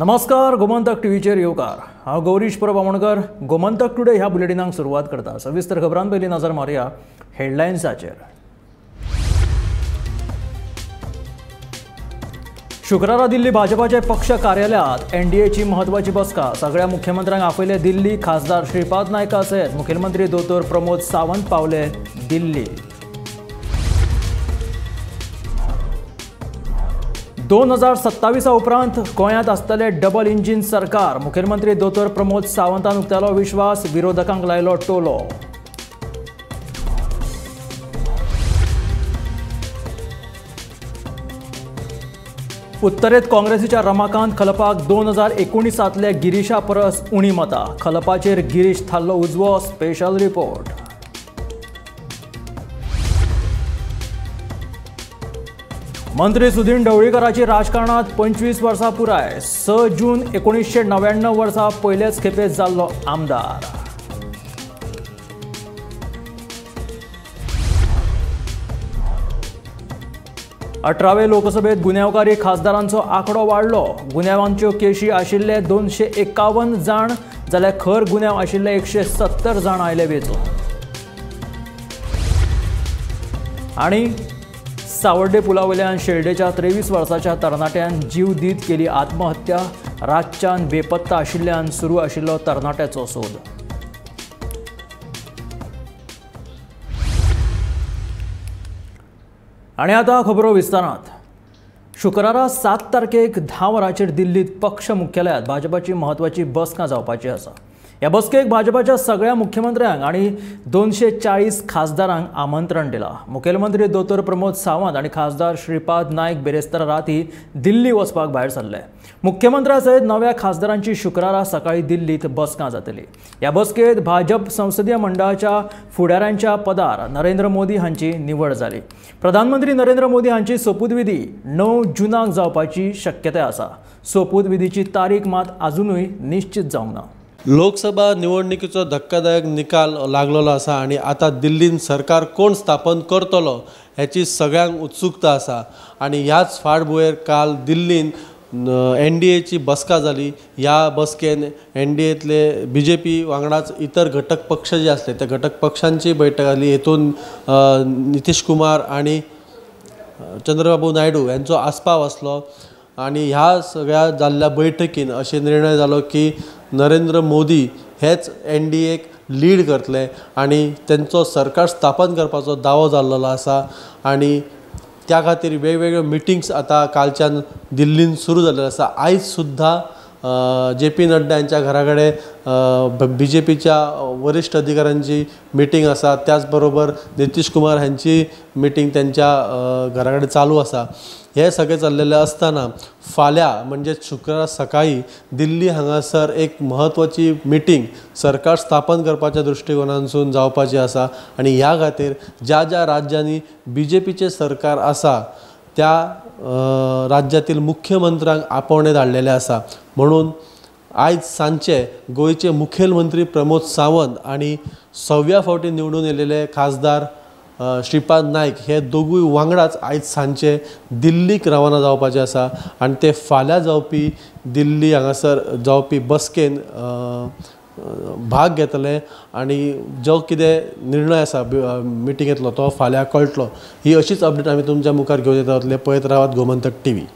नमस्कार, गोमंतक टीव्हीचेर येवकार. हांव गौरीश परब आमोणकर. गोमंतक टुडे ह्या बुलेटिनाक सुरवात करता. सविस्तर खबरां पयलीं नजर मारुया हेडलायन्साचेर. शुक्रारा दिल्ली भाजपाचे पक्ष कार्यालयात एनडीएची म्हत्वाची बसका. सगळ्या मुख्यमंत्र्यांक आपयले दिल्ली. खासदार श्रीपाद नायका सयत मुखेलमंत्री दोतोर प्रमोद सावंत पावले दिल्ली. 2027 उपरांत गोंयांत आसतले डबल इंजीन सरकार. मुखेलमंत्री दोतोर प्रमोद सावंतान उक्तायलो विश्वास. विरोधकांक लायलो टोलो. उत्तरेत काँग्रेसीच्या रमाकांत खलपाक 2019 गिरीशा परस उणी मतां. खलपाचेर गिरीश थारलो उजवो. Special report. मंत्री सुदीन ढवळीकराची राजकारणात 25 वर्सां पुराय. 6 जून 1999 वर्सा पयलेच खेपे जाल्लो आमदार. अठरावे लोकसभेत गुन्यांवकारी खासदारांचो आंकडो वाडलो. गुन्यांवांच्यो केशी आशिल्ले 251 जाण जाल्यार खर गुन्यांव आशिल्ले 170 जाण आयले वेंचून. आनी सावर्डे पुलावयल्यान शेल्डेच्या 23 वर्साच्या तरणाट्यान जीव दीत केली आत्महत्या. रातच्यान बेपत्ता आशिल्ल्यान सुरू आशिल्लो तरणाट्याचो सोद. आनी आतां खबरो विस्तारांत. शुक्रारा 7 तारखेक 10 वरांचेर दिल्लीत पक्ष मुख्यालयांत भाजपाची म्हत्वाची बसका जावपाची आसा. ह्या बसकेक भाजपाच्या सगळ्या मुख्यमंत्र्यांक आनी 240 खासदारांक आमंत्रण दिलां. मुखेलमंत्री दोतोर प्रमोद सावंत आनी खासदार श्रीपाद नायक बेरेस्तारा राती दिल्ली वचपाक भायर सरले. मुख्यमंत्र्या सयत नव्या खासदारांची शुक्रारा सकाळी दिल्लीत बसका जातली. ह्या बसकेत भाजप संसदीय मंडळाच्या फुडाऱ्यांच्या पदार नरेंद्र मोदी हांची निवड जाली. प्रधानमंत्री नरेंद्र मोदी हांची सोपूतविधी 9 जूनाक जावपाची शक्यताय आसा. सोपूतविधीची तारीख मात आजुनूय निश्चित जावंक ना. लोकसभा निवडणुकीचो धक्कादायक निकाल लागलेलो आसा आनी आतां दिल्लीन सरकार कोण स्थापन करतलो हेची सगळ्यांक उत्सुकता आसा. आनी ह्याच फाटभुंयेर काल दिल्लीन एनडीएची बसका जाली. ह्या बसकेन एनडीएतले बीजेपी वांगडाच इतर घटक पक्ष जे आसले त्या घटक पक्षांची बैठक जाली. हेतून नितीश कुमार आनी चंद्रबाबू नायडू यांचो आस्पाव आसलो. आनी ह्या सगळ्या जाल्ल्या बैठकीन अशें निर्णय जालो की नरेंद्र मोदी हेच एनडीएक लीड करतले आनी तेंचो सरकार स्थापन करपाचो दावो जाल्लो आसा. आनी त्या खातीर वेगवेगळ्यो मिटिंग्स आतां कालच्यान दिल्लीन सुरू जाल्ल्यो आसा. आयज सुद्दां जे पी नड्डा यांच्या घरा कडेन बी जे पीच्या वरिश्ठ अधिकाऱ्यांची मिटींग आसा. त्याच बरोबर नितीश कुमार हांची मिटींग त्यांच्या घरा कडेन चालू आसा. हे सगळें चल्लेलें आसतना फाल्यां म्हणजे शुक्रारा सकाळी दिल्ली हांगासर एक म्हत्वाची मिटींग सरकार स्थापन करपाच्या दृश्टिकोनांतसून जावपाची आसा. आनी ह्या खातीर ज्या ज्या राज्यांनी बी जे पीचें सरकार आसा त्या राज्यातील मुख्यमंत्र्यांक आपोवणें धाडलेलें आसा. म्हणून आयज सांजचे गोंयचे मुखेलमंत्री प्रमोद सावंत आनी 6व्या फावटी निवडून येयलेले खासदार श्रीपाद नायक हे दोगूय वांगडाच आयज सांजचे दिल्लीक रवाना जावपाचे आसा. आनी ते फाल्यां जावपी दिल्ली हांगासर जावपी बसकेन भाग घेतले आनी जो कितें निर्णय आसा मिटिंगेंतलो तो फाल्यां कळटलो. ही अशीच अपडेट आमी तुमच्या मुखार घेवन येता. पळयत रावात गोमंतक टीव्ही.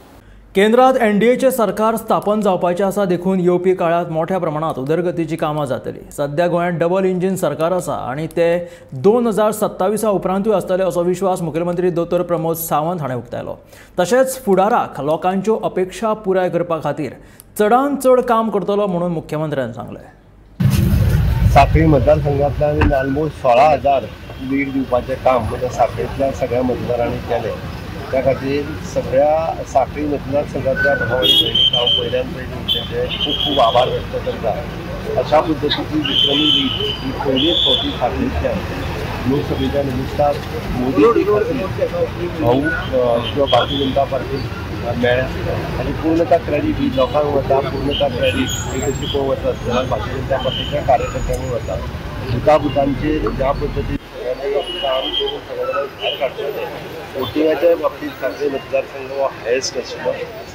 केंद्रात एनडीएचें सरकार स्थापन जावपाचें आसा देखून येवपी काळांत मोठ्या प्रमाणांत उदरगतीची कामां जातली. सध्या गोंयांत डबल इंजीन सरकार आसा आनी ते 2027 उपरांतूय आसतले असो विश्वास मुखेलमंत्री दोतोर प्रमोद सावंत हाणें उक्तायलो. तशेंच फुडाराक लोकांच्यो अपेक्षा पुराय करपा खातीर चडांत चड काम करतलो म्हणून मुख्यमंत्र्यान सांगलें. साखळी मतदारसंघांतल्यान ऑलमोस्ट 16,000 लीड दिवपाचें काम म्हणजे साखळींतल्या सगळ्या मतदारांनी केलें. त्या खातीर सगळ्या साखळी मतदारसंघांतल्या भाव आनी भयणीक हांव पयल्यान पयलीं तेंचे खूब खूब आभार व्यक्त करता. अशा पद्दतीची विक्रमी लीड ही पयलीच फावटी साखळींतल्यान लोकसभेच्या निमित्तान मोदी खातीर भाऊ किंवा भारतीय जनता पार्टी मेळ्ळ्या आनी पूर्णता क्रेडीट ही लोकांक वता. पूर्णता क्रेडीट ही कशी पळोवंक वता जाल्यार भारतीय जनता पार्टीच्या कार्यकर्त्यांनी वता. भुताभुतांचेर ज्या पद्दतीन सगळ्यांनी काम करून सगळ्या जाणांक भायर काडटले. वोटिंगाच्या बाबतींत साखळी मतदारसंघ हो हायेस्ट आशिल्लो.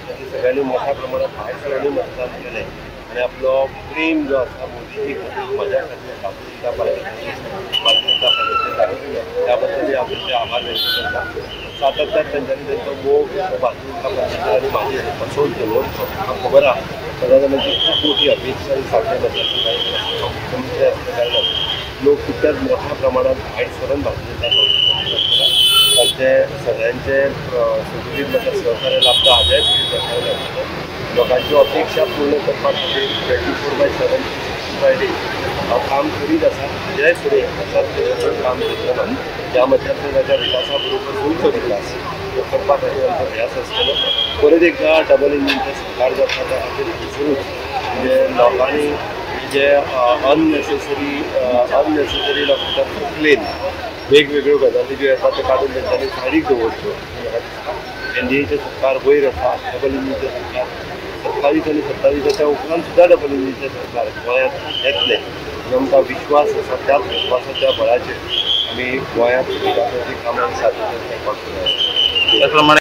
खातीर सगळ्यांनी मोठ्या प्रमाणात भायर सगळ्यांनी मतदान केलें आनी आपलो प्रेम जो आसा मोदीजी खातीर, म्हज्या खातीर, भारतीय जनता पार्टी खातीर, भारतीय जनता पार्टीचे दाखयले त्याबद्दल हांव तांचे आभार व्यक्त करता. सातत्यान तेंच्यांनी तेंचो मोग भारतीय जनता पार्टीचेर आनी म्हाजेर बसोवन दवरचो म्हाका खबर आहा. सगळ्या जाणांची खूब मोठी अपेक्षा ही सांगले मतदारसंघात मुख्यमंत्री आसल्या कारणान लोक तितक्याच मोठ्या प्रमाणात भायर सरून भारतीय जनता पार्टी तांचे सगळ्यांचे सुगीत म्हाका सहकार्य लाभता, हाजेय सहकार्य लाभता. लोकांच्यो अपेक्षा पूर्ण करपा खातीर 24/7 365 days हांव काम करीत आसा. हाजेय फुडें अशाच काम करतना ह्या मतदारसंघाच्या विकासा बरोबर गोंयचो विकास हो करपा खातीर आमचो प्रयास आसतलो. परत एकदा डबल इंजिनचें सरकार जाता त्या खातीर थंयसरूच म्हणजे लोकांनी जे अननेसेसरी लोकांच्या तकलेन वेगवेगळ्यो गजाली ज्यो येता त्यो काडून तेंच्यांनी सायडीक दवरच्यो अशें म्हाका दिसता. एनडीएचें सरकार वयर आसा, डबल इंजिनचें सरकार 27 आनी 27 उपरांत सुद्दां डबल इंजिनचें सरकार गोंयांत येतलें आमकां विश्वास आसा. त्याच विश्वासाच्या बळाचेर आमी गोंयांत विकासाचीं कामां सातत्यान करपाक जाय. त्याचप्रमाणे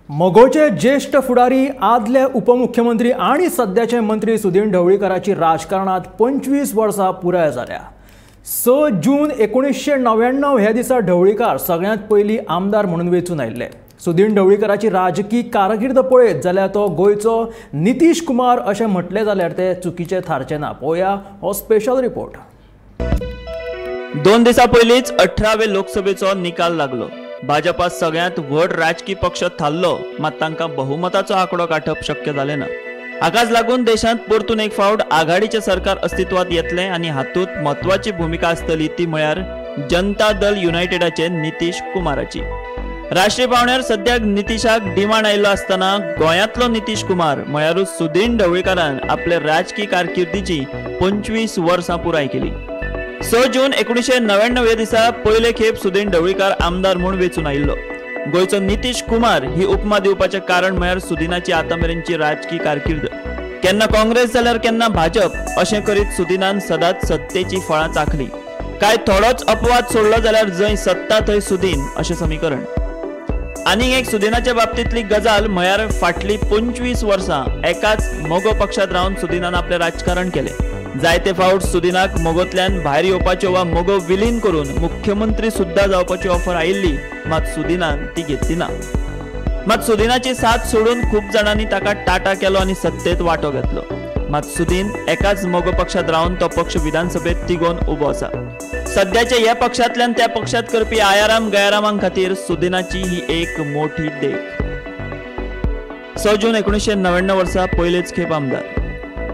मगोचे ज्येष्ठ फुडारी, आदले उपमुख्यमंत्री आनी सद्याचे मंत्री सुदीन ढवळीकराची राजकारणात 25 वर्सां पुराय जाल्या. 6 जून 1999 ह्या दिसा ढवळीकार सगळ्यांत पयलीं आमदार म्हणून वेंचून आयिल्ले. सुदीन ढवळीकराची राजकीय कारकीर्द पळयत जाल्यार तो गोंयचो नितीश कुमार अशें म्हटलें जाल्यार ते चुकीचें थारचें ना. पळोवया हो स्पेशल रिपोर्ट. 2 दिसां पयलींच 18वे लोकसभेचो निकाल लागलो. भाजपा सगळ्यांत व्हड राजकी पक्ष थारलो, मात तांकां बहुमताचो आंकडो गांठप शक्य जालें ना. हाकाच लागून देशांत परतून एक फावट आघाडीचें सरकार अस्तित्वात येतलें आनी हातूंत म्हत्वाची भुमिका आसतली ती म्हळ्यार जनता दल युनायटेडाचे नितीश कुमाराची. राष्ट्रीय पावंड्यार सद्याक नितीशाक डिमांड आयिल्लो आसतना गोंयांतलो नितीश कुमार म्हळ्यारूच सुदीन ढवळीकारान आपले राजकी कारकिर्दीची 25 वर्सां पुराय केली. 6 जून 1999 ह्या दिसा पयले खेप सुदीन ढवळीकार आमदार म्हूण वेंचून आयिल्लो. गोंयचो नितीश कुमार ही उपमा दिवपाचें कारण म्हळ्यार सुदिनाची आतां मेरेनची राजकी कारकीर्द. केन्ना काँग्रेस जाल्यार केन्ना भाजप अशें करीत सुदिनान सदांच सत्तेची फळां चाखली. काय थोडोच अपवाद सोडलो जाल्यार जंय सत्ता थंय सुदीन अशें समीकरण. आनीक एक सुदिनाच्या बाबतींतली गजाल म्हळ्यार फाटलीं 25 वर्सां एकाच मगो पक्षांत रावन सुदिनान आपलें राजकारण केलें. जायते फावट सुदिनाक मगोंतल्यान भायर येवपाच्यो वा मगो विलीन करून मुख्यमंत्री सुद्दां जावपाची ऑफर आयिल्ली, मात सुदिनान ती घेतली ना. मात सुदिनाची साथ सोडून खूब जाणांनी ताका टाटा केलो आनी सत्तेत वांटो घेतलो. मात सुदीन एकाच मगो पक्षांत रावन तो पक्ष विधानसभेत तिगोवन उबो आसा. सद्याच्या ह्या पक्षांतल्यान त्या पक्षांत करपी आयाराम गयारामां खातीर सुदिनाची ही एक मोठी देख. 6 जून 1999 वर्सा पयलेच खेप आमदार.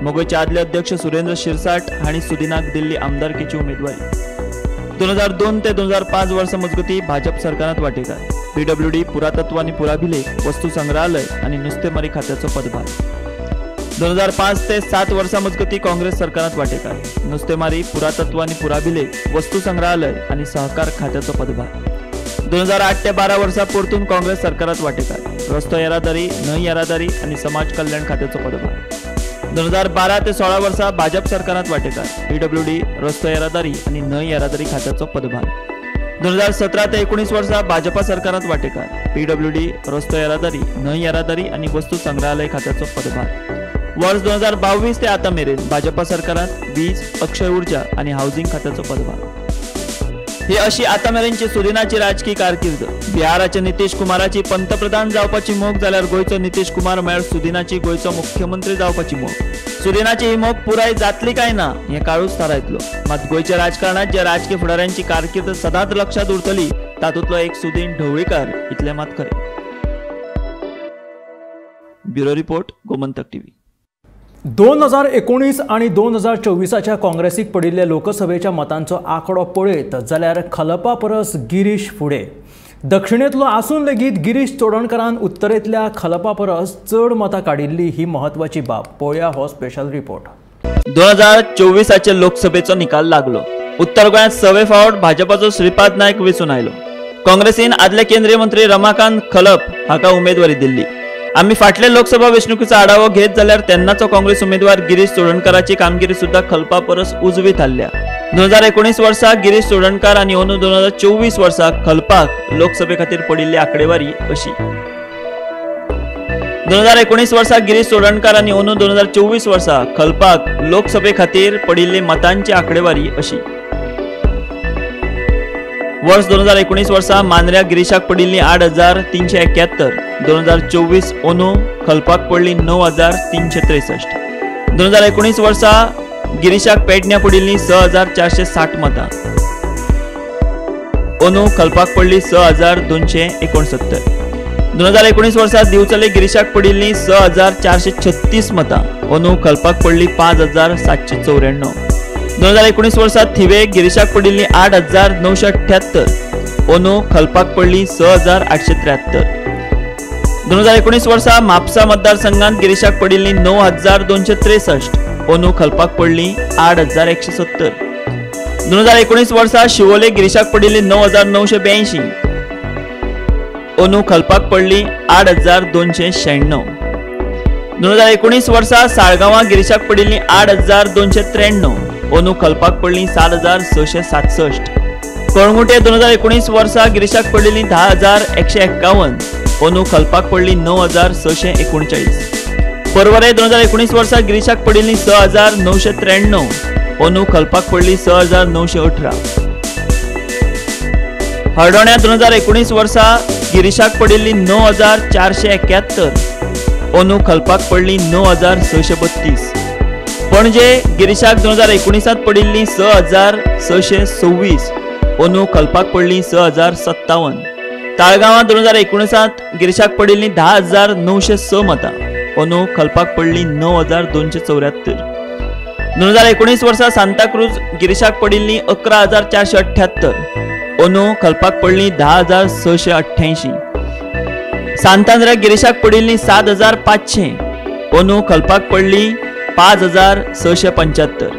मगोचे आदले अध्यक्ष सुरेंद्र शिरसाट हांणी सुदिनाक दिल्ली आमदारकीची उमेदवारी. 2002 ते 2005 वर्सां मजगती भाजप सरकारांत वांटेकार. पीडब्ल्यूडी, पुरातत्व आनी पुराभिलेख, वस्तू संग्रहालय आनी नुस्तेमारी खात्याचो पदभार. 2005 ते 7 वर्सां मजगती काँग्रेस सरकारांत वांटेकार. नुस्तेमारी, पुरातत्व आनी पुराभिलेख, वस्तू संग्रहालय आनी सहकार खात्याचो पदभार. 2008 ते 12 वर्सां परतून काँग्रेस सरकारांत वांटेकार. रस्तो येरादारी, न्हंय येरादारी आनी समाज कल्याण खात्याचो पदभार. 2012 ते 16 वर्सां भाजप सरकारांत वांटेकार. पीडब्ल्यूडी, रस्तो येरादारी आनी न्हंय येरादारी खात्याचो पदभार. 2017 ते 19 वर्सां भाजपा सरकारांत वांटेकार. पीडब्ल्यूडी, रस्तो येरादारी, न्हंय येरादारी आनी वस्तू संग्रहालय खात्याचो पदभार. वर्स 2022 ते आतां मेरेन भाजपा सरकारांत वीज, अक्षय ऊर्जा आनी हावजिंग खात्याचो पदभार. ही अशी आतां मेरेनची सुदिनाची राजकी कारकीर्द. बिहाराचे नितीश कुमाराची पंतप्रधान जावपाची मोग जाल्यार गोंयचो नितीश कुमार म्हळ्यार सुदिनाची गोंयचो मुख्यमंत्री जावपाची मोग. सुदिनाची ही मोग पुराय जातली काय ना हें काळूच थारायतलो. मात गोंयच्या राजकारणांत ज्या राजकी फुडाऱ्यांची कारकीर्द सदांच लक्षांत उरतली तातूंतलो एक सुदीन ढवळीकार इतलें मात खरें. Bureau report, Gomantak TV. 2019 आनी 2024च्या काँग्रेसीक पडिल्ल्या लोकसभेच्या मतांचो आंकडो पळयत जाल्यार खलपा परस गिरीश फुडें. दक्षिणेंतलो आसून लेगीत गिरीश चोडणकारान उत्तरेंतल्या खलपा परस चड मतां काडिल्ली ही म्हत्वाची बाब. पळोवया हो स्पेशल रिपोर्ट. 2024 लोकसभेचो निकाल लागलो. उत्तर गोंयांत 6वे फावट भाजपाचो श्रीपाद नायक वेंचून आयलो. काँग्रेसीन आदले केंद्रीय मंत्री रमाकांत खलप हाका उमेदवारी दिल्ली. आमी फाटले लोकसभा वेंचणुकीचो आढावो घेत जाल्यार तेन्नाचो काँग्रेस उमेदवार गिरीश चोडणकाराची कामगिरी सुद्दां खलपा परस उजवी थारल्या. 2019 वर्सा गिरीश चोडणकार आनी अंदू 2024 वर्सा खलपाक लोकसभे खातीर पडिल्ली आंकडेवारी अशी. 2019 वर्सा गिरीश चोडणकार आनी अंदू 2024 वर्सा खलपाक लोकसभे खातीर पडिल्ली मतांची आंकडेवारी अशी. वर्स 2019 वर्सा मांद्र्या गिरीशाक पडिल्ली 8,371, 2024 अंदू खलपाक पडली 9,363. 2019 वर्सा गिरीशाक पेडण्या पडिल्ली 6,460 मतां, अंदू खलपाक पडली 6,269. 2019 वर्सा दिवचले गिरीशाक पडिल्ली 6,436 मतां, अंदू खलपाक पडली 5,794. 2019 वर्सा थिवे गिरीशाक पडिल्ली 8,978, अंदू खलपाक पडली 6,873. 2019 वर्सा म्हापसा मतदारसंघात गिरीशाक पडिल्ली 9,263, अंदू खलपाक पडली 8,170. 2019 वर्सा शिवोले गिरीशाक पडिल्ली 9,982, अंदू खलपाक पडली 8,296. 2019 वर्सा साळगांवां गिरीशाक पडिल्ली 8,293, अंदू खलपाक पडली 7,667. कळंगुटे 2019 वर्सा गिरीशाक पडिल्ली 10,151, अंदू खलपाक पडली 9,639. पर्वरे 2019 वर्सा गिरीशाक पडिल्ली 6,993, अंदू खलपाक पडली 6,918. हळदोण्या 2019 वर्सा गिरीशाक पडिल्ली 9,471, अंदू खलपाक पडली 9,632. पणजे गिरीशाक 2019 पडिल्ली 6,626, अंदू खलपाक पडली 6,057. ताळगांवां 2019 गिरीशाक पडिल्ली 10,906 मतां, अंदू खलपाक पडली 9,274. 2019 वर्सा सांताक्रूज गिरीशाक पडिल्ली 11,478, अंदू खलपाक पडली 10,688. सांतांद्रा गिरीशाक पडिल्ली 7,500, अंदू खलपाक पडली 5,675.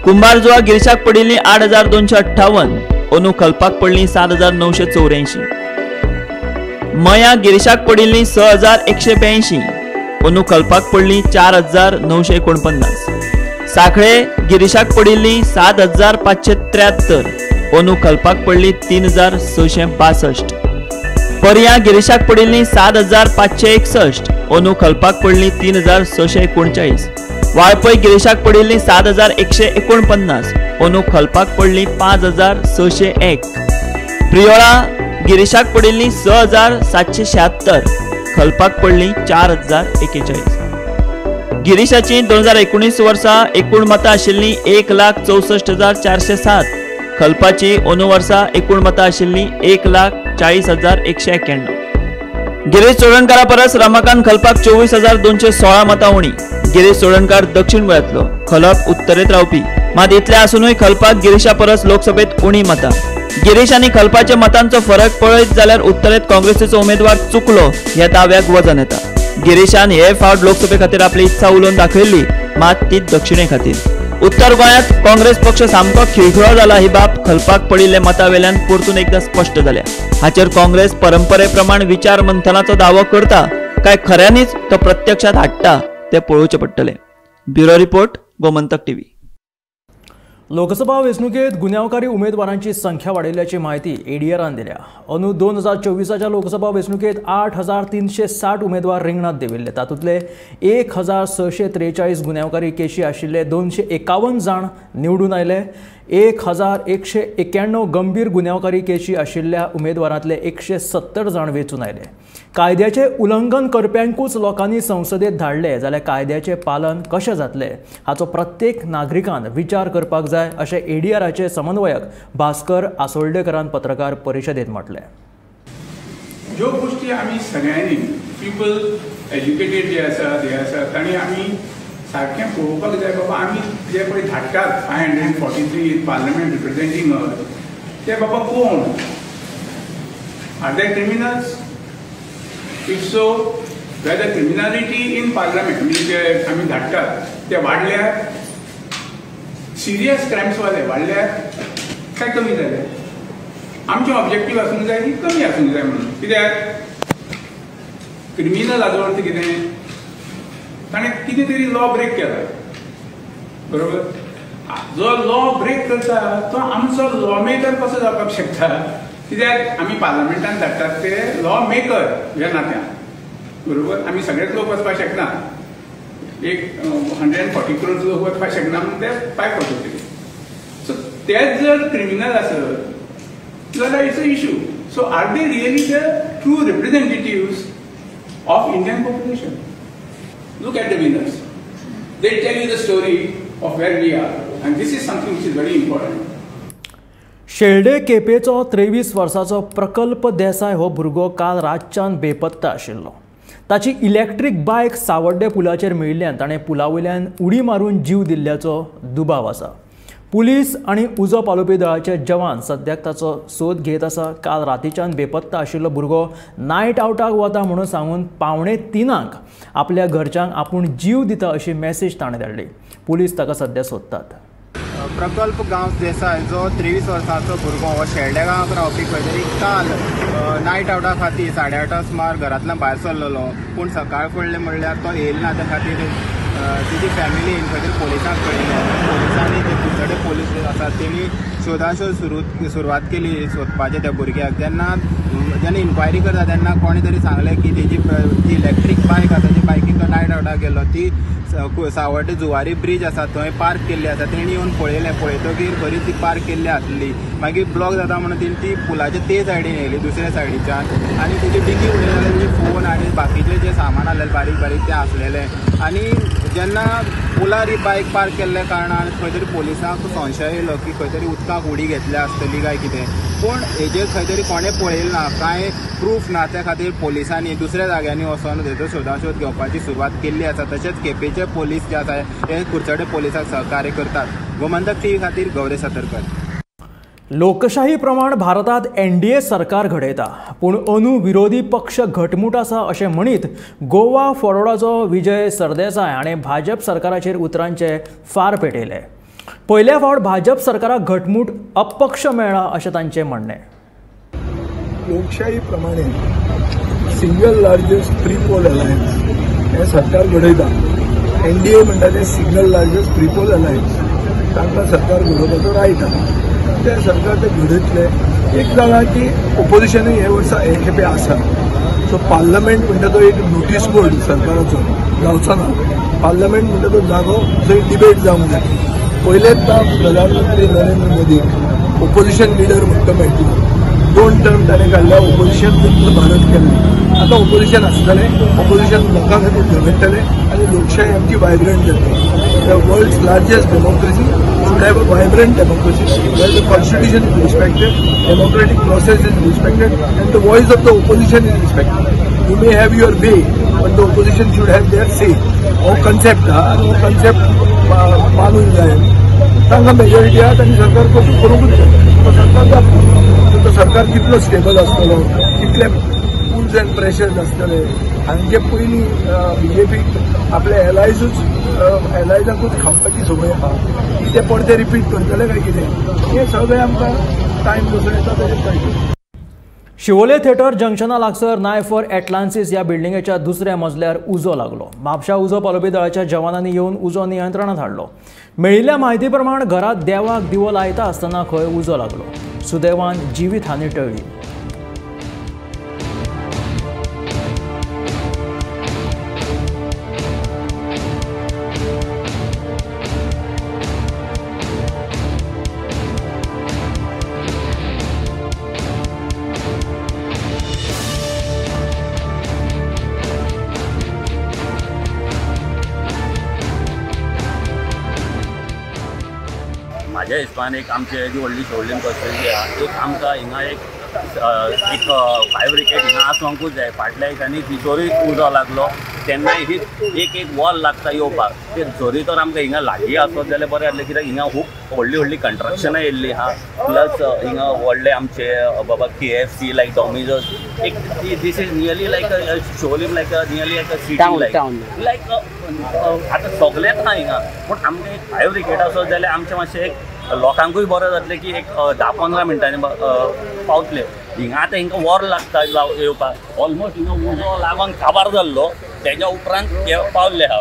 कुंभारजुआ गिरीशाक पडिल्ली 8,258, अंदू खलपाक पडली 7,984. मया गिरीशाक पडिल्ली 6,182, अंदू खलपाक पडली 4,949. साखळे गिरीशाक पडिल्ली 7,573, अंदू खलपाक पडली 3,662. पर्या गिरीशाक पडिल्ली 7,561, अंदू खलपाक पडली 3,639. वाळपय गिरीशाक पडिल्ली 7,149, अंदू खलपाक पडली 5,601. प्रियोळा गिरीशाक पडिल्ली 6,776, खलपाक पडली 4,041. गिरीशाची 2019 वर्सा एकूण मतां आशिल्ली 1,64,407, खलपाची अंदू वर्सा एकूण मतां आशिल्ली 1,40,191. गिरीश चोडणकारा परस रमाकांत खलपाक 24,216 मतां उणी. गिरीश चोडणकार दक्षिण गोंयांतलो, खलप उत्तरेंत रावपी, मात इतले आसुनूय खलपाक गिरीशा परस लोकसभेत उणी मतां. गिरीश आनी खलपाच्या मतांचो फरक पळयत जाल्यार उत्तरेंत काँग्रेसीचो उमेदवार चुकलो ह्या दाव्याक वजन येता. गिरीशान हे फावट लोकसभे खातीर आपली इत्सा उलोवन दाखयल्ली, मात ती दक्षिणे खातीर. उत्तर गोंयांत काँग्रेस पक्ष सामको खिळखिळो जाला ही बाब खलपाक पडिल्ल्या मतां वेल्यान परतून एकदा स्पश्ट जाल्या. हाचेर काँग्रेस परंपरे प्रमाण विचार मंथनाचो दावो करता काय खऱ्यांनीच तो प्रत्यक्षात हाडटा ते पळोवचें पडटलें. Bureau report, Gomantak TV. Lok Sabha वेंचणुकेत गुन्यांवकारी उमेदवारांची संख्या वाडिल्ल्याची माहिती एडीआरान दिल्या. अंदू 2024च्या लोकसभा वेंचणुकेत 8,360 उमेदवार रिंगणात देंविल्ले. तातूंतले 1,643 गुन्यांवकारी केशी आशिल्ले 251 जाण निवडून आयले. 1,191 गंभीर गुन्यांवकारी केशी आशिल्ल्या उमेदवारांतले 170 जाण वेंचून आयले. कायद्याचे उल्लंघन करप्यांकूच लोकांनी संसदेत धाडले जाल्यार कायद्याचें पालन कशें जातलें हाचो प्रत्येक नागरिकान विचार करपाक जाय अशें एडीआराचे समन्वयक भास्कर आसोल्डेकरान पत्रकार परिशदेंत म्हटलें. ज्यो गोश्टी आमी सगळ्यांनी पिपल एज्युकेटेड जे आसा ते आसा तांणी आमी सारकें पळोवपाक जाय. बाबा आमी जे पळय धाडटात 543 इन पार्लमेंट रिप्रेझेंटींग ते बाबा कोण? Are they criminals? If so, whether criminality in parliament म्हणजे जे आमी धाडटात ते वाडल्यात, सिरियस क्रायम्सवाले वाडल्यात काय कमी जाले? आमचें ऑब्जेक्टीव आसूंक जाय की कमी आसूंक जाय म्हणून. कित्याक क्रिमिनल हाजो अर्थ कितें? ताणें कितें तरी लॉ ब्रेक केला, बरोबर? जो लॉ ब्रेक करता तो आमचो लॉ मेकर कसो जावपाक शकता? कित्याक आमी पार्लमेंटान धाडटात ते लॉ मेकर ह्या नात्यान. बरोबर, आमी सगळेच लोक वचपाक शकना, एक 140 करोड लोक वचपाक शकना म्हणून ते 543. सो तेच जर क्रिमिनल आसत जाल्यार it's a issue. So are they really the true representatives of Indian population? Look at the winners. They tell you the story of where we are, and this is something which is very important. Shelde केपेचो 23 वर्साचो प्रकल्प देसाय हो भुरगो काल रातच्यान बेपत्ता आशिल्लो. ताची electric बायक सावड्डे पुलाचेर मेळिल्ल्यान ताणें पुला वयल्यान उडी मारून जीव दिल्ल्याचो दुबाव आसा. पुलीस आनी उजो पालोवपी दळाचे जवान सद्याक ताचो सोद घेत आसा. काल रातीच्यान बेपत्ता आशिल्लो भुरगो नायट आवटाक वता म्हणून सांगून 2:45 आपल्या घरच्यांक आपूण जीव दिता अशी मॅसेज ताणें धाडली. पुलीस ताका सद्या सोदतात. प्रकल्प गांव देसाय जो 23 वर्सांचो भुरगो हो शेल्ड्या गांवाक रावपी खंय तरी काल नायट आवटा खातीर 8:30 सुमार घरांतल्यान भायर सरलेलो, पूण सकाळ फुडलें म्हणल्यार तो येयलो ना. त्या खातीर तेजी फॅमिलीन खंय तरी पोलिसांक कळयलें. पोलिसांनी जे कुडचडे पोलीस आसात तेणी शोधाशोध सुरवात केली सोदपाचें त्या भुरग्याक. जेन्ना जेन्ना इन्क्वायरी करता तेन्ना कोणें तरी सांगलें की तेजी जी इलेक्ट्रीक बायक आसा ती बायकीक तो नायट आवटाक गेलो, ती सावड्डे जुवारी ब्रीज आसा थंय पार्क केल्ली आसा. तेणी येवन पळयलें, पळयतकीर बरी ती पार्क केल्ली आसली. मागीर ब्लॉक जाता म्हणून तेणी ती पुलाचे ते सायडीन येयली दुसऱ्या सायडीच्यान आनी तेजी डिकी उडयली जाल्यार तेजे फोन आनी बाकीचे जे सामान आसलेलें बारीक बारीक तें आसलेलें. आनी जेन्ना पुलार ही बायक पार्क केल्ल्या कारणान खंय तरी पोलिसांक संशय येयलो की खंय तरी उदकाक उडी घेतल्या आसतली काय कितें, पूण हेजेर खंय तरी कोणें पळयलें ना, कांय प्रूफ ना. त्या खातीर पोलिसांनी दुसऱ्या जाग्यांनी वचोन तेजो शोधाशोध घेवपाची सुरवात केल्ली आसा. तशेंच केपेंचे पोलीस जे आसा हे कुडचडे पोलिसांक सहकार्य करतात. गोमंतक टीव्ही खातीर गौरी सतरकर. लोकशाही प्रमाण भारतात एनडीए सरकार घडयता, पूण अंदू विरोधी पक्ष घटमूट आसा अशें म्हणीत गोवा फॉरवर्डाचो विजय सरदेसाय हाणें भाजप सरकाराचेर उतरांचे फार पेटयले. पयल्या फावट भाजप सरकाराक घटमूट अपक्ष मेळ्ळा अशें तांचें म्हणणें. लोकशाही प्रमाणे single largest pre poll alliance हें सरकार घडयता. एनडीए म्हणटा तें single largest pre poll alliance, तांकां सरकार घडोवपाचो रायट आसा. ते सरकार ते घडयतले. एक जालां की ओपोजिशनूय हे वर्सा हे खेपे आसा. सो पार्लमेंट म्हणटा तो एक नोटीस बोर्ड सरकाराचो जावचो ना. पार्लमेंट म्हणटा तो जागो जंय डिबेट जावंक जाय. पयलेच प्रधानमंत्री नरेंद्र मोदीक ओपोजिशन लिडर म्हणटा मेळटलो. 2 टर्म ताणें काडल्या, ओपोजिशन मुक्त भारत केलें. आतां ओपोजिशन आसतलें, ओपोजिशन लोकां खातीर झगडटलें आनी लोकशाही आमची वायब्रंट जातली. The world's largest democracy should have a vibrant democracy where the constitution is respected, democratic process is respected and the voice of the opposition is respected. You may have your way, but the opposition should have their say. हो concept आहा आनी हो concept मानूंक जाय. तांकां majority आहा, तांणी सरकार कशें करूंकूच जाय. तो सरकार जातलो, तो सरकार कितलो स्टेबल आसतलो, कितले पुल्स एंड प्रेशर्स आसतले. हांचे पयलीं बीजेपीक आपले एलायजूच एलायजाकूच खावपाची संवय आहा, ती ते परते रिपीट करतले काय कितें हें सगळें आमकां टायम जसो येता तशें कळटलें. शिवोले थिएटर जंक्शना लागसर नायफर एटलांसिस ह्या बिल्डिंगेच्या दुसऱ्या मजल्यार उजो लागलो. म्हापशा उजो पालोवपी दळाच्या जवानांनी येवन उजो नियंत्रणांत हाडलो. मेळिल्ल्या म्हायती प्रमाण घरांत देवाक दिवो लायता आसतना खंय उजो लागलो. सुदैवान जिवीत हानी टळ्ळी. म्हाज्या हिसपान एक आमचे जी व्हडली शिवोलीन कॉन्स्टिट्युएन्सी आहा, एक आमकां हिंगा एक एक फायर ब्रिगेड हिंगा आसूंकूच जाय. फाटल्या दिसांनी तिचोरूय उजो लागलो तेन्नाय ही एक एक वॉल लागता येवपाक. ते जरी तर आमकां हिंगा लागीं आसत जाल्यार बरें जातलें, कित्याक हिंगा खूब व्हडली व्हडली कंस्ट्रक्शनां येयल्लीं आहा. प्लस हिंगा व्हडले आमचे बाबा KFC लायक डॉमिनोज, एक this is nearly like Siolim like nearly like a city like like आतां सगळेंच आहा हिंगा. पूण आमकां एक फायर ब्रिगेड आसत जाल्यार आमचें मातशें एक लोकांकूय बरें जातलें की एक 10-15 मिनटांनी पावतले. हिंगा आतां हिंगा वर लागता येवपाक, ऑलमोस्ट हिंगा उजो लागून काबार जाल्लो, तेज्या उपरांत हे पावल्ले आहा.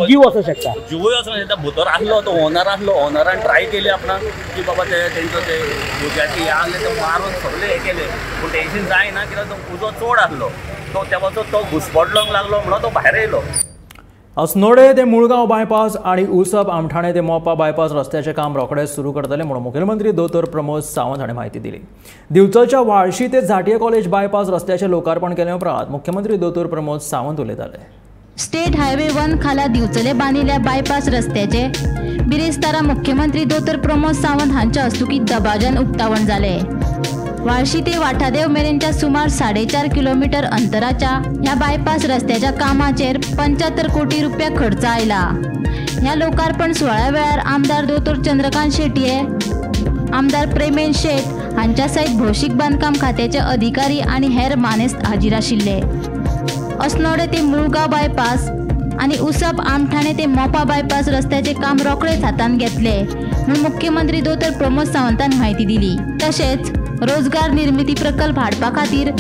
जीव वचूंक शकता, जिवूय वचूंक शकता. भितर आसलो तो ओनर आसलो, ओनरान ट्राय केली आपणाक की बाबा ते तेंचो ते उज्याचे हे आहले ते मारून सगळे हे केले, पूण तेंच्यान जायना कित्याक तो उजो चड आसलो. तो तेवाचो तो घुसपडलोंक लागलो म्हणून तो भायर येयलो. अस्नोडे ते मुळगांव बायपास आनी उसप आमठाणे ते मोपा बायपास रस्त्याचें काम रोखडेंच सुरू करतले म्हणून मुखेलमंत्री दोतोर प्रमोद सावंत हाणें म्हायती दिली. दिवचलच्या वाळशी ते झांटये कॉलेज बायपास रस्त्याचें लोकार्पण केले उपरांत मुख्यमंत्री दोतोर प्रमोद सावंत उलयताले. स्टेट हायवे 1 खाला दिवचले बांदिल्ल्या बायपास रस्त्याचे बिरेस्तारा मुख्यमंत्री दोतोर प्रमोद सावंत हांच्या हस्तुकीं दबाज्यान उक्तावण जालें. वाळशी ते वाठादेव मेरेनच्या सुमार 4.5 किलोमीटर अंतराच्या ह्या बायपास रस्त्याच्या कामाचेर 75 कोटी रुपया खर्च आयला. ह्या लोकार्पण सुवाळ्या वेळार आमदार दोतोर चंद्रकांत शेटये, आमदार प्रेमेन शेट हांच्या सयत भौशीक बांदकाम खात्याचे अधिकारी आनी हेर मानेस्त हाजीर आशिल्ले. अस्नोडे ते मुळगांव बायपास आनी उसप आमठाणे ते मोपा बायपास रस्त्याचे काम रोखडेच हातांत घेतले म्हूण मुख्यमंत्री दोतोर प्रमोद सावंतान म्हायती दिली. तशेंच रोजगार निर्मिती प्रकल्प हाडपा खातीर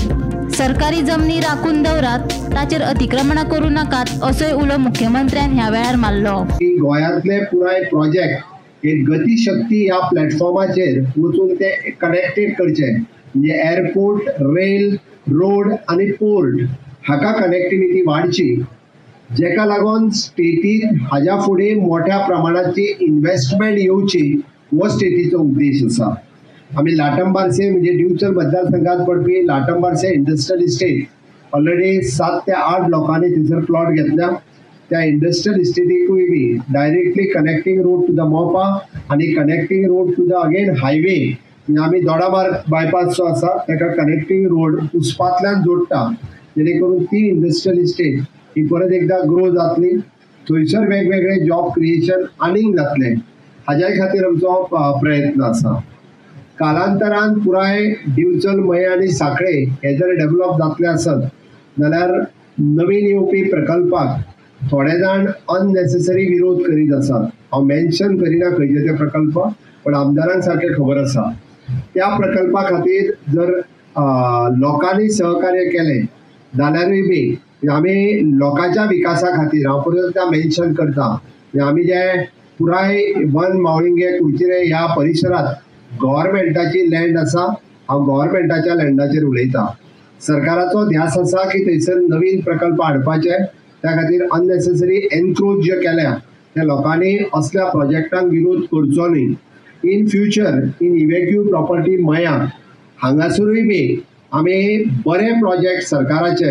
सरकारी जमनी राखून दवरात, ताचेर अतिक्रमणां करूं नाकात असोय उलो मुख्यमंत्र्यान ह्या वेळार मारलो. गोंयांतले पुराय प्रोजेक्ट एक गतीशक्ती ह्या प्लॅटफॉर्माचेर वचून ते कनेक्टेड करचे, म्हणजे एअरपोर्ट, रेल, रोड आनी पोर्ट हाका कनेक्टिविटी वाडची, जेका लागून स्टेटीत हाज्या फुडें मोठ्या प्रमाणाची इन्वेस्टमेंट येवची हो स्टेटीचो उद्देश आसा. आमी लाटंबारसे म्हणजे दिवचल मतदारसंघात पडपी लाटंबारसे इंडस्ट्रियल इस्टेट ऑलरेडी 7 ते 8 लोकांनी थंयसर प्लॉट घेतल्या. त्या industrial इस्टेटीकूय B directly connecting road to the Mopa आनी connecting road to the again highway, म्हणजे आमी दोडामार्ग बायपास जो आसा ताका कनेक्टींग रोड उस्पांतल्यान जोडटा, जेणे करून ती इंडस्ट्रियल इस्टेट ही परत एकदा ग्रो जातली, थंयसर वेगवेगळे जॉब क्रिएशन आनीक जातलें, हाज्याय खातीर आमचो प्रयत्न आसा. कालांतरान पुराय दिवचल, मये आनी सांखळे हे जर डेवलप जातले आसत जाल्यार नवीन येवपी प्रकल्पाक थोडे जाण अननेसेसरी विरोध करीत आसात. हांव मेन्शन करिना खंयचे ते प्रकल्प, पण आमदारांक सारकें खबर आसा. त्या प्रकल्पा खातीर जर लोकांनी सहकार्य केलें जाल्यारूय बी आमी लोकांच्या विकासा खातीर, हांव परत एकदां मेन्शन करता, आमी जे पुराय वन मावळिंगे कुडचिरे ह्या परिसरांत गव्हर्मेंटाची लँड आसा, हांव गव्हर्मेंटाच्या लँडाचेर उलयता. सरकाराचो ध्यास आसा की थंयसर नवीन प्रकल्प हाडपाचे, त्या खातीर अननेसेसरी एनक्रोच जे केल्या त्या लोकांनी असल्या प्रोजेक्टांक विरोध करचो न्ही. In future in evacuee property मया हांगासरूय बी आमी बरे प्रोजेक्ट सरकाराचे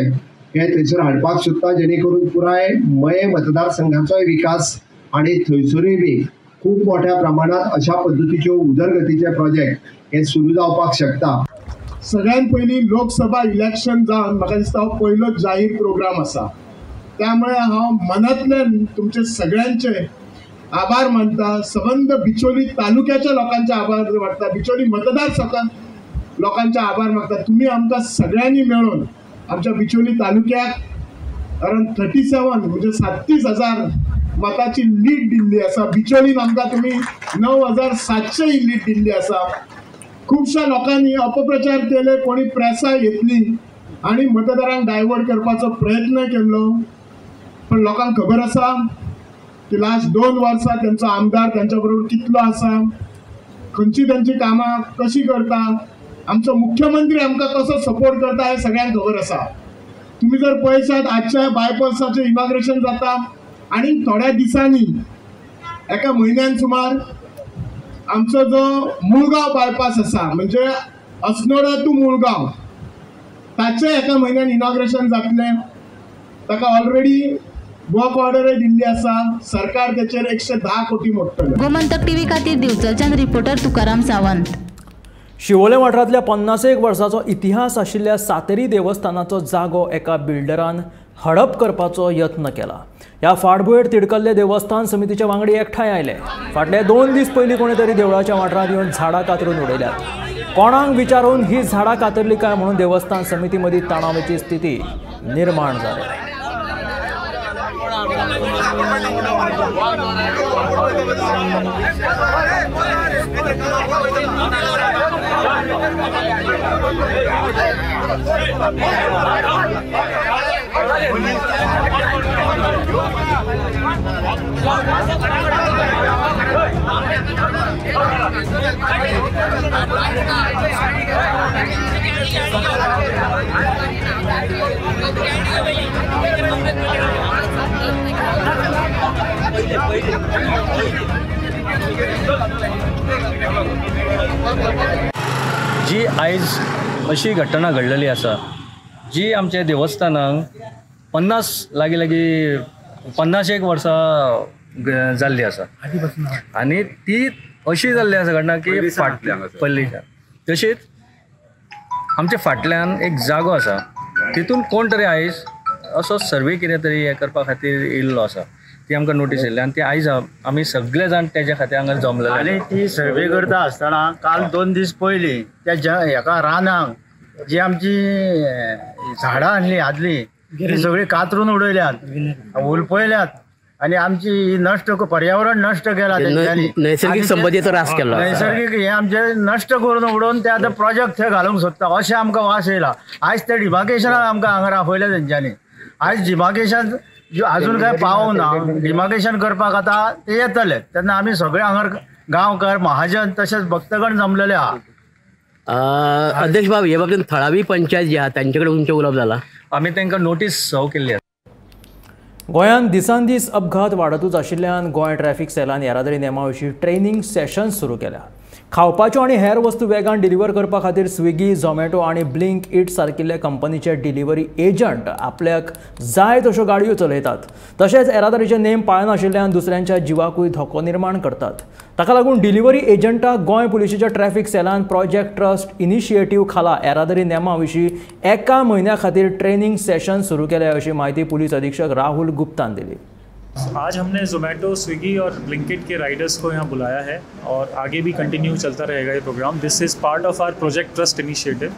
हे थंयसर हाडपाक सोदता, जेणे करून पुराय मये मतदारसंघाचोय विकास आनी थंयसरूय बी खूब मोठ्या प्रमाणात अशा पद्दतीच्यो उदरगतीचे प्रोजेक्ट हे सुरू जावपाक शकता. सगळ्यात पयलीं लोकसभा इलेक्शन जावन म्हाका दिसता हो पयलोच जाहीर प्रोग्राम आसा, त्यामुळे हांव मनांतल्यान तुमचे सगळ्यांचे आभार मानता. सबंद बिचोली तालुक्याच्या लोकांचे आभार मानता, बिचोली मतदारसंघात लोकांचे आभार मागता. तुमी आमकां सगळ्यांनी मेळून आमच्या बिचोली तालुक्याक अरावंड 37 म्हणजे 37,000 मताची लीड दिल्ली आसा. बिचोलीन आमकां तुमी 9,700 ही लीड दिल्ली आसा. खुबश्या लोकांनी अपप्रचार केले, कोणी प्रेसां घेतली आनी मतदारांक डायवर्ट करपाचो प्रयत्न केल्लो, पण लोकांक खबर आसा की लास्ट 2 वर्सां तेंचो आमदार तेंच्या बरोबर कितलो आसा, खंयची तेंची कामां कशी करता, आमचो मुख्यमंत्री आमकां कसो सपोर्ट करता हें सगळ्यांक खबर आसा. तुमी जर पळयशात आजच्या बायपासाचें इनॉग्रेशन जाता आनी थोड्या दिसांनी एका म्हयन्यान सुमार आमचो जो मुळगांव बायपास आसा म्हणजे अस्नोडा टू मुळगांव ताचें एका म्हयन्यान इनॉग्रेशन जातलें. ताका ऑलरेडी वर्क ऑर्डरय दिल्ली आसा, सरकार तेचेर 110 कोटी मोडटलें. गोमंतक टीव्ही खातीर दिवचलच्यान रिपोर्टर तुकाराम सावंत. शिवोले वाठारांतल्या 51 वर्सांचो इतिहास आशिल्ल्या सातेरी देवस्थानाचो जागो एका बिल्डरान हडप करपाचो यत्न केला. ह्या फाटभुंयेर तिडकल्ले देवस्थान समितीचे वांगडी एकठांय आयले. फाटले 2 दीस पयलीं कोणी तरी देवळाच्या वाठारांत येवन झाडां कातरून उडयल्यात. कोणाक विचारून ही झाडां कातरली काय म्हणून देवस्थान समिती मदीं तणावाची स्थिती निर्माण जाली. जी आयज अशी घटना घडलेली आसा जी आमच्या देवस्थानाक 50 लागीं लागीं 50 वर्सां जाल्ली आसा आनी ती अशी जाल्ली आसा घटना की फाटल्यान पयलींच्या तशीच आमच्या फाटल्यान एक जागो आसा तितून कोण तरी आयज असो सर्वे कितें तरी हें करपा खातीर येयल्लो आसा, ती आमकां नोटीस येयल्ली आनी ती आयज आमी सगळे जाण तेज्या खातीर हांगा जमलेले. आनी ती सर्वे करता आसतना काल 2 दीस पयलीं त्या हेका रानांक जी आमची झाडां हाडली आदली ती सगळी कातरून उडयल्यात, हुलपयल्यात आनी आमची नश्ट पर्यावरण नश्ट केला तेंच्यांनी, नैसर्गिक संपत्तीचो ऱ्हास केला, नैसर्गिक हे आमचे नश्ट करून उडोवन ते आतां प्रोजेक्ट थंय घालूंक सोदता अशें आमकां वास येयला. आयज ते डिमार्केशनाक आमकां हांगा आपयलें तेंच्यांनी. आयज डिमार्केशन अजून काय पावना, डिमार्केशन करपाक आतां ते येतले तेन्ना आमी सगळे हांगा गांवकार महाजन तशेंच भक्तगण जमलेले आहा. अध्यक्ष बाब, हे बाबतींत थळावी पंचायत जी आहा तांचे कडेन तुमचें उलोवप जालां? आमी तांकां नोटीस सर्व केल्ली आसा. गोंयांत दिसान दीस अपघात वाडतूच आशिल्ल्यान गोंय ट्रॅफिक सेलान येरादारी नेमा विशीं ट्रेनींग सेशन सुरू केल्या. खावपाच्यो आनी हेर वस्तू वेगान डिलिव्हर करपा खातीर स्विगी, झोमॅटो आनी ब्लिंक it सारकिल्ल्या कंपनीचे डिलिव्हरी एजंट आपल्याक जाय तश्यो गाडयो चलयतात. तशेंच येरादारीचे नेम पाळनाशिल्ल्यान दुसऱ्यांच्या जिवाकूय धोको निर्माण करतात. ताका लागून डिलिव्हरी एजंटाक गोंय पुलिशेच्या ट्रॅफिक सेलान प्रोजेक्ट ट्रस्ट इनिशिएटीव खाला येरादारी नेमा विशीं 1 म्हयन्या खातीर ट्रेनींग सेशन सुरू केलें अशी म्हायती पुलीस अधीक्षक राहुल गुप्तान दिली. आज हमने जोमेटो, स्विगी और ब्लिंकिट के राइडर्स को यहाँ बुलाया है और आगे भी कंटिन्यू चलता रहेगा ये programme. This is part of our project trust initiative.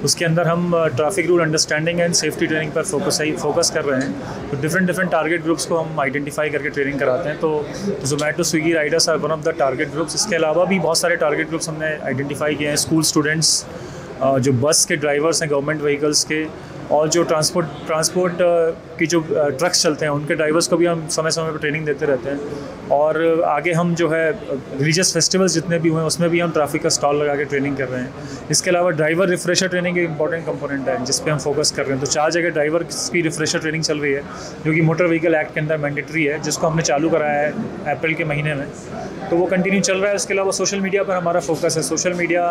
उसके अंदर हम traffic rule understanding and safety training per focus कर रहे हैं। तो डिफरेंट टारगेट ग्रुप्स को हम आइडेंटिफाई करके ट्रेनिंग कराते हैं। तो Zomato, Swiggy riders are one of the target groups. इसके अलावा भी बहुत सारे टारगेट ग्रुप्स हमने आइडेंटिफाई किए हैं। स्कूल स्टूडेंट्स, जो बस के ड्राइवर्स हैं गवर्नमेंट व्हीकल्स के, और जो ट्रांसपोर्ट की जो ट्रक्स चलते हैं उनके ड्राइवर्स को भी हम समय समय पर ट्रेनिंग देते रहते हैं। और आगे हम जो है रिलीजियस फेस्टिवल्स जितने भी हुए हैं उसमें भी हम ट्रैफिक का स्टॉल लगा के ट्रेनिंग कर रहे हैं। इसके अलावा ड्राइवर रिफ्रेशर ट्रेनिंग एक इंपॉर्टेंट कंपोनेंट है जिस पे हम फोकस कर रहे हैं। तो 4 जगह ड्राइवर की रिफ्रेशर ट्रेनिंग चल रही है जो कि मोटर व्हीकल एक्ट के अंदर मैंडेटरी है, जिसको हमने चालू कराया है अप्रैल के महीने में, तो वो कंटिन्यू चल रहा है। इसके अलावा सोशल मीडिया पर हमारा फोकस है। सोशल मीडिया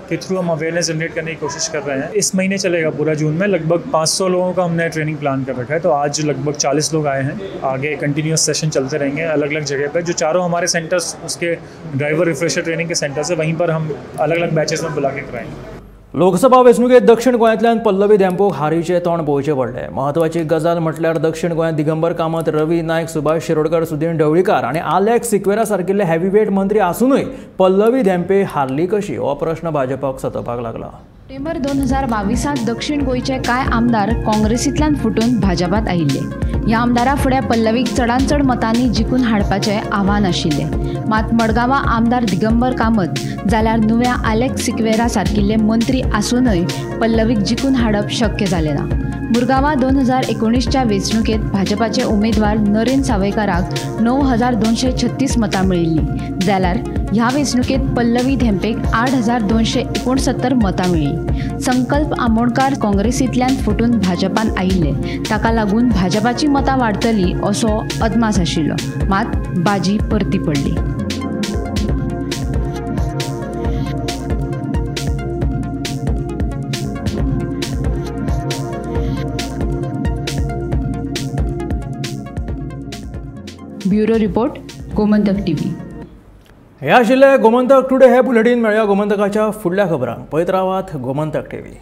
के थ्रू हम अवेयरनेस जनरेट करने की कोशिश कर रहे हैं। इस महीने चलेगा पूरा जून में। लगभग 500 लोगों का हमने ट्रेनिंग प्लान कर रखा है। तो आज लगभग 40 लोग आए हैं। आगे कंटिन्यूस सेशन चलते रहेंगे अलग अलग जगह पर। जो चारों हमारे सेंटर्स उसके ड्राइवर रिफ्रेशर ट्रेनिंग के सेंटर्स है वहीं पर हम अलग अलग बैचेस में बुला के कराएंगे। लोकसभा वेंचणुकेंत दक्षिण गोंयांतल्यान पल्लवी धेंपोक हारीचें तोंड पळोवचें पडलें. म्हत्वाची गजाल म्हटल्यार दक्षिण गोंयांत दिगंबर कामत, रवी नायक, सुभाष शिरोडकर, सुदीन ढवळीकार आनी आलेक्स सिक्वेरा सारकिल्ले हेवीवेट मंत्री आसुनूय पल्लवी धेंपे हारली कशी हो प्रश्न भाजपाक सतोवपाक लागला. सप्टेंबर 2022 दक्षिण गोंयचे कांय आमदार काँग्रेसींतल्यान फुटून भाजपांत आयिल्ले. ह्या आमदारा फुडें पल्लवीक चडांत चड मतांनी जिखून हाडपाचें आव्हान आशिल्लें. मात मडगांवां आमदार दिगंबर कामत जाल्यार नुव्या आलेक्स सिक्वेरा सारकिल्ले मंत्री आसूनय पल्लवीक जिखून हाडप शक्य जालें ना. मुरगांवां 2019च्या वेंचणुकेंत भाजपाचे उमेदवार नरेंद्र सावयकाराक 9236 मतां मेळिल्लीं, जाल्यार ह्या वेंचणुकेंत पल्लवी धेंपेक 8269 मतां मेळ्ळीं. संकल्प आमोणकार काँग्रेसींतल्यान फुटून भाजपान आयिल्ले, ताका लागून भाजपाची मतां वाडटली असो अदमास आशिल्लो, मात बाजी परती पडली. Bureau report, Gomantak TV. हे आशिल्लें गोमंतक टुडे हे बुलेटीन. मेळया गोमंतकाच्या फुडल्या खबरांक. पळयत रावात गोमंतक टीव्ही.